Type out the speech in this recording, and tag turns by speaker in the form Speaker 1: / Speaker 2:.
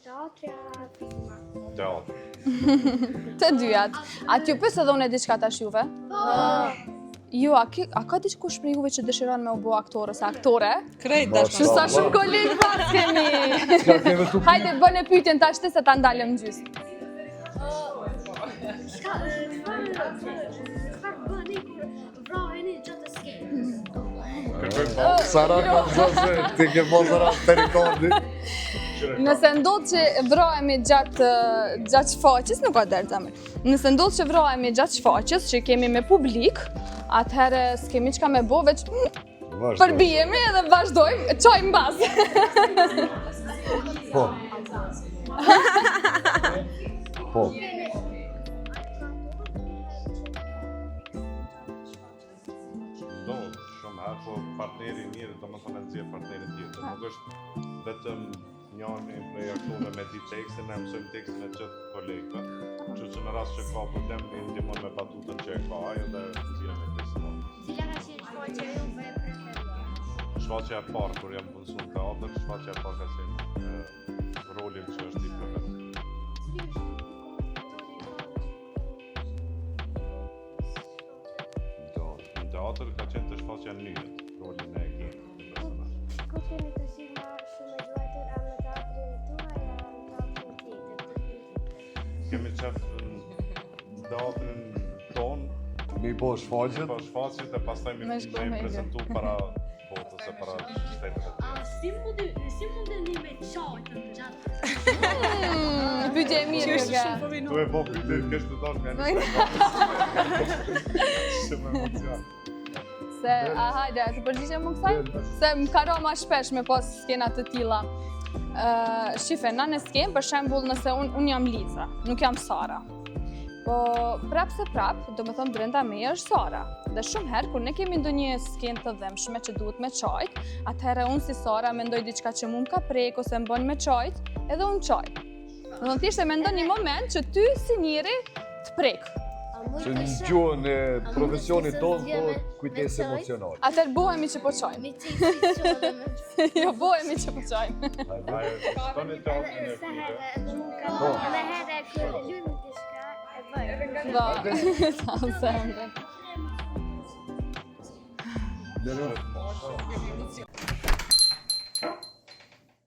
Speaker 1: Teatri a filma?
Speaker 2: Teatri.
Speaker 3: Të dyjat. A t'ju pys edhe unë diçka tash juve?
Speaker 1: Po.
Speaker 3: Jo, a, ki, a ka dikush prej juve që dëshiron me u bo aktor ose aktore?
Speaker 4: Krejt dash.
Speaker 3: Që sa shumë kolegë pas kemi.
Speaker 5: Çka kemi tu?
Speaker 3: Hajde, bëne pyetjen tash ti se ta ndalëm gjysë.
Speaker 1: Çka çfarë çfarë bëni kur vraheni gjatë skenës?
Speaker 2: Kërkojmë pa.
Speaker 5: Sara ka zënë se ti ke pasur atë perikondit.
Speaker 3: Nëse ndodh që vrahemi gjatë gjatë shfaqjes, nuk ka dert zemër. Nëse ndodh që vrahemi gjatë shfaqjes, që kemi me publik, atëherë s'kemi çka me bo, veç mm,
Speaker 5: Vazhdo.
Speaker 3: përbijemi edhe vazhdojmë, qajmë mbas.
Speaker 5: Po. Po.
Speaker 2: Ndodh shumë herë, po partneri i mirë, domethënë e nxjerr partnerin tjetër. Nuk është vetëm njëri prej aktorëve me di tekstin, ne mësojmë tekstin e gjithë kolegëve. Kështu që në rast që ka problem, i ndihmon me batutën që e ka ai dhe nxjerrim me këtë situatë.
Speaker 1: Cila ka qenë shfaqja juve e preferuar?
Speaker 2: Shfaqja e parë kur jam punësuar në teatr, shfaqja e parë ka qenë e, rolin që është i preferuar.
Speaker 1: Cili është roli i parë që
Speaker 2: Në teatr ka qenë të shfaqja Nyjet, rolin e Genit, një personazh.
Speaker 1: Ku keni dëshirë ma shumë me luajtur a në teatrin tuaj a në teatrin tjetër?
Speaker 2: Kemi qef në teatrin ton,
Speaker 5: Mi bo shfaqjet.
Speaker 2: po shfaqjet e pastaj mi
Speaker 3: Me shku
Speaker 2: me
Speaker 3: me
Speaker 2: i
Speaker 3: i
Speaker 2: prezentu para botës e para shteteve të
Speaker 1: A
Speaker 2: tjera.
Speaker 1: si mundi si mundeni me qajtën gjatë
Speaker 3: Mm, pyetje e mirë kjo. ke.
Speaker 2: Tu e bo pyetje kesh të dash nga një Shumë emocion.
Speaker 3: Se, a hajde, të përgjigjem më kësaj? Se më ka ra ma shpesh me pas skena të tilla. Ë, shife, na në skenë, për shembull, nëse unë un jam Liza, nuk jam Sara. Po prap se prap, do me thonë brenda meje është Sara. Dhe shumë herë, kur ne kemi ndonjë skenë të dhembshme që duhet me qajt, atëherë unë si Sara mendoj diçka që mu më ka prek ose më bën me qajt, edhe unë qaj. Do të thonë thjesht e mendon një moment që ty si njeri të prek.
Speaker 1: A mund
Speaker 5: Që
Speaker 1: të
Speaker 5: në
Speaker 1: shoh-
Speaker 5: gjuhën e
Speaker 1: a mund të
Speaker 5: profesionit
Speaker 1: të
Speaker 5: tonë,
Speaker 1: zgjidhje
Speaker 5: po
Speaker 1: me-
Speaker 5: kujtesë
Speaker 1: me qajt?
Speaker 5: emocionale.
Speaker 3: Atëherë bohemi që po qajmë.
Speaker 1: Me qenë si qodhe me
Speaker 3: jo, bohemi që po qajmë.
Speaker 2: Ajo, tani teatrin e
Speaker 1: Sa
Speaker 2: fëmijëve.
Speaker 1: herë edhe unë kam
Speaker 5: Po.
Speaker 1: me herë kur luajm diçka e bëj.
Speaker 3: Da, sa zemrën.
Speaker 5: Lero.